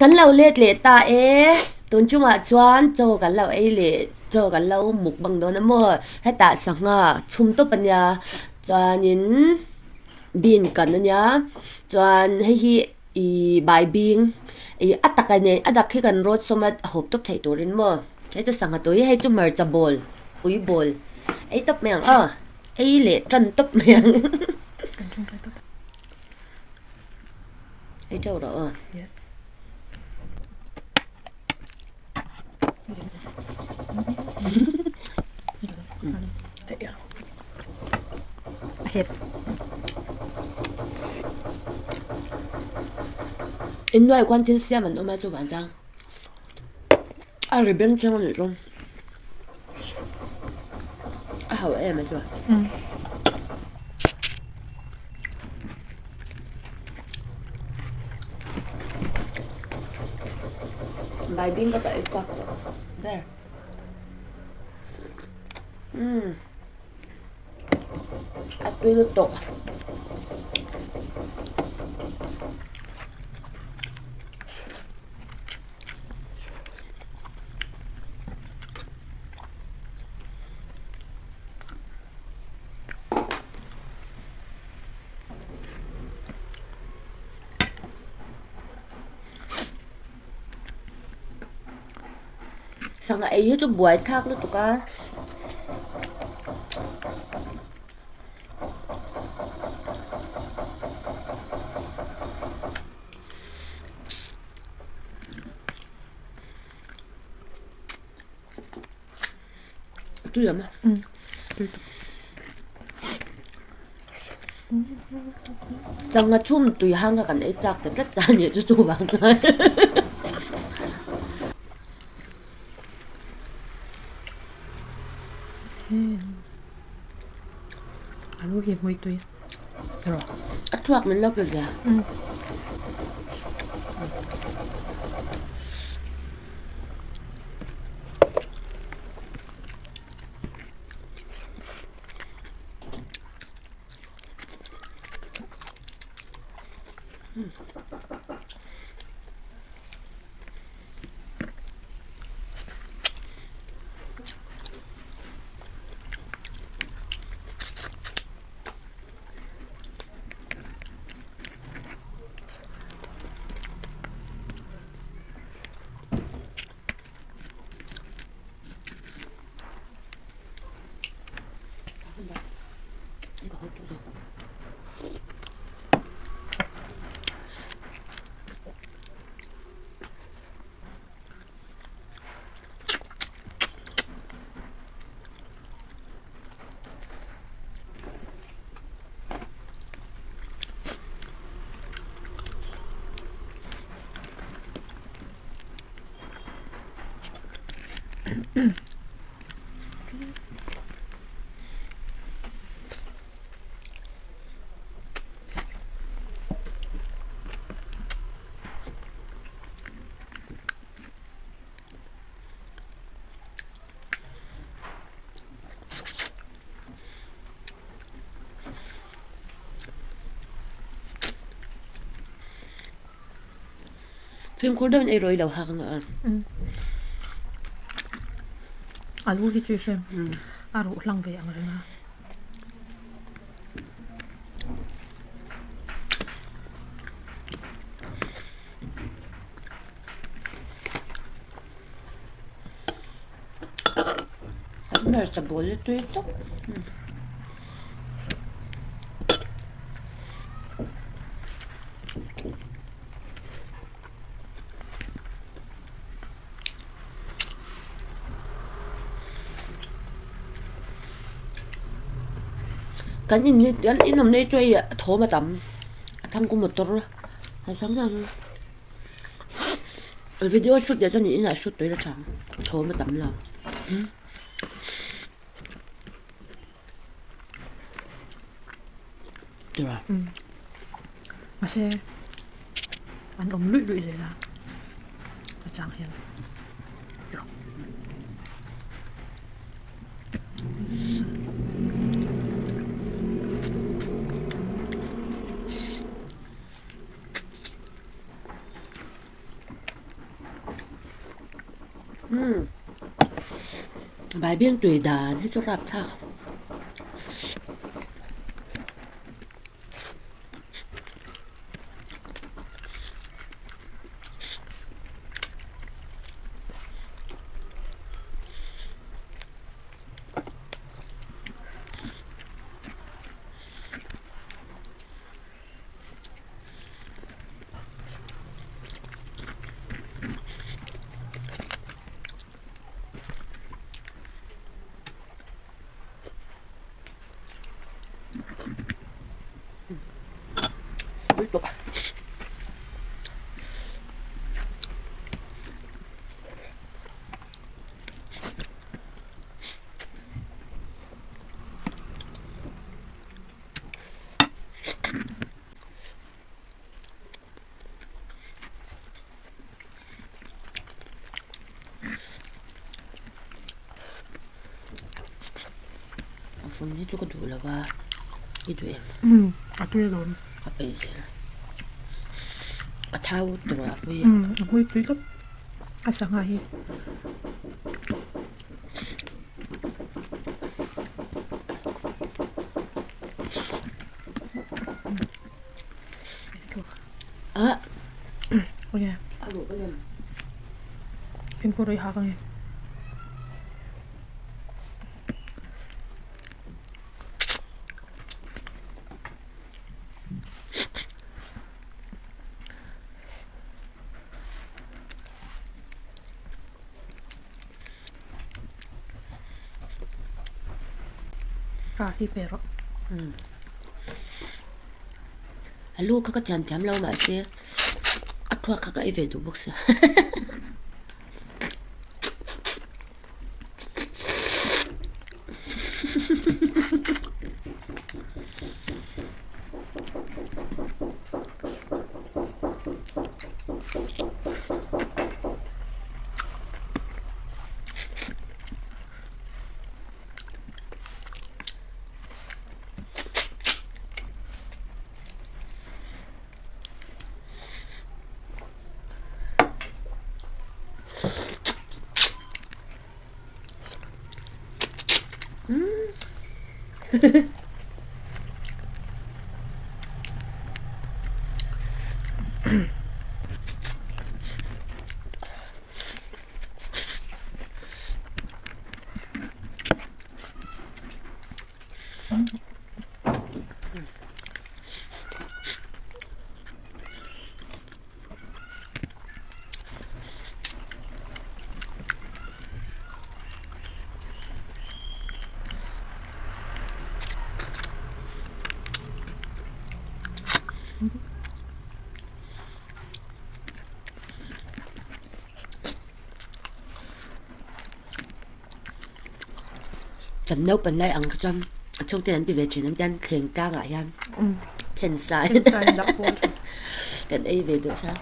Kan lo let leh ta e, tun chungah chuan chaw kan lo ei leh chaw kan lo muk bang dawn a maw, hetah sangha chhum tawp a nia chuanin bean kan a nia chuan hei hi ih bai bing ih a taka nen a dak hi kan rawt sawm a hawp tawp theih turin maw hei chu sangha tui hei chu hmarcha bawl ui bawl ei tawp mai ang aw ei leh tan tawp mai ang. Ei teuh rawh aw. Yes. A hep. In nuai khuan thil siam an awm a chuvang chuan a ri beng thleng a nih chu. A hauh em a chu. Bai bing ka paih chak tawh ber. Umm a tui lutuk. Sangha ei hi chu buai thlak lutuk a. Tui lam a. Sangha chhum tui hang kha kan ei chak ta tlat ta a nih chu chuvang chuan. Alu hi hmui tui rawh. A thuak min lo pe ve a. Fimkhur deuhin ei rawih lo hak ang a. Alu hi chu i hre a ruh hlang ve ang reng a. Hmarcha bawl hi tui tawp. Kan in hi kan in awm na hi chu hei a thawm a tam a thang ku motor a sang ang video shoot leh chuan inah shoot tawh ila tha ang thawm a tam lo. Tura. Mahse an awm luih luih zel a a chang hian. Umm Baibing tui dan hi chu rapthlak. A vun hi chu ka duh lo va i duh em? Umm a tui alawm. Ka peih zel a thau tur a pui a. Umm a hmui tui tawp a sangha hi. Ah. Oye. Fimkhur i hak ange. Ka hi ve rawh. A lu kha ka thiam thiam lo mahse a thluak kha ka ei ve duh bawk sia. Kan naupang lai ang kha chuan a chhungte an ti ve thin an tian thleng tlangah hian then sai kan ei ve duh sa.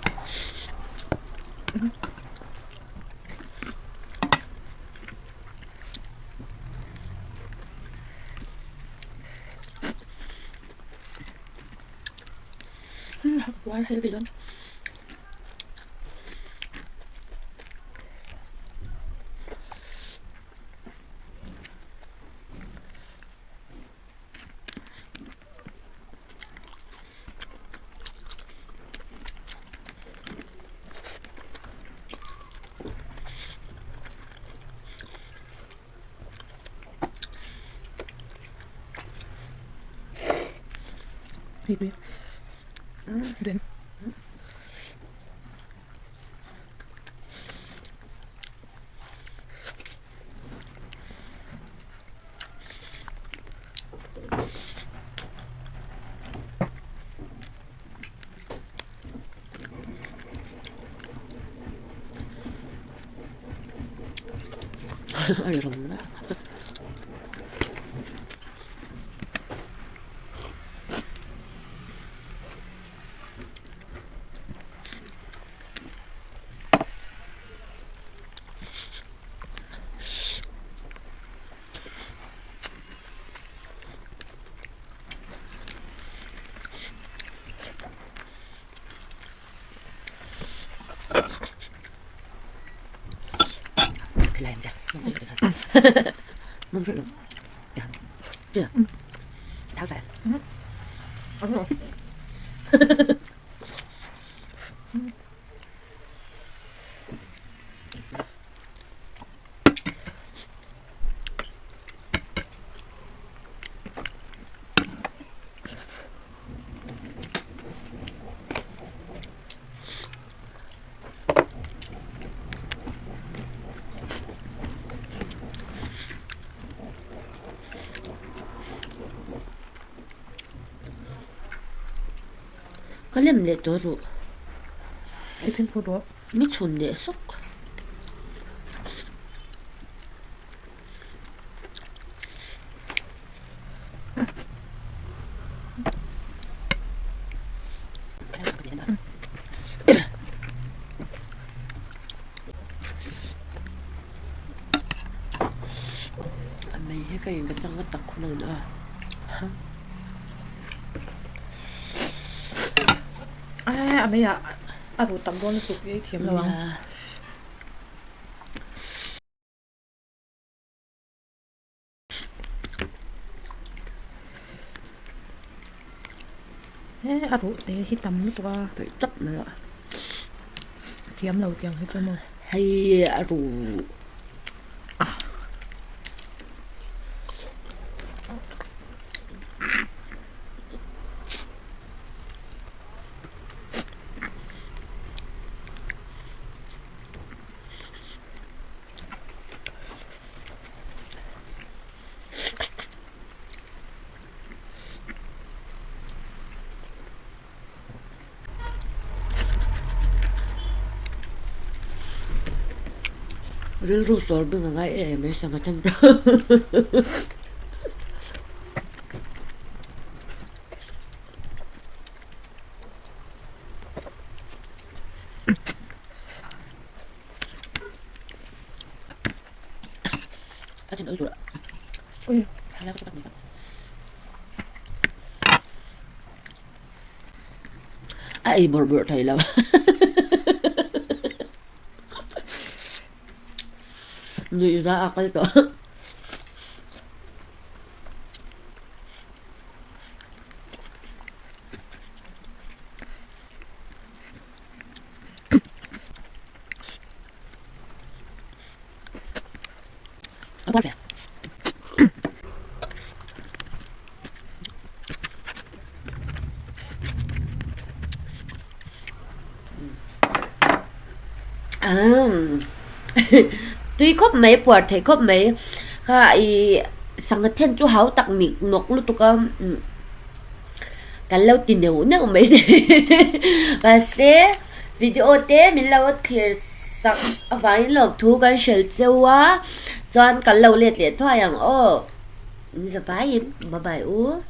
A ri rawng mek a. Ka lem leh tawh ruh. I fimkhur rawh. Mi chhun leh sawk. A mei hi ka in ka chang a tak khum ang a. A mei ah a ruh tam dawn lutuk i thiam lo ang. He a ruh te hi tam lutuk a. Peih tap mai a. Thiam lo tiang hi chu maw. Hei a ruh. Rilru sawr bing a ngai em em sangha chan chu. A ei bawrh bawrh thei lo. Nuihza a kal tawh. Tui khawp mai puar theih khawp mai kha ih sangha then chu hau tak nih nawk lutuk a kan lo ti neuh neuh mai mahse video te min lo thlir sak avangin lawmthu kan hrilh cheu a chuan kan lo let leh thuai ang aw ni zavaiin bye bye u.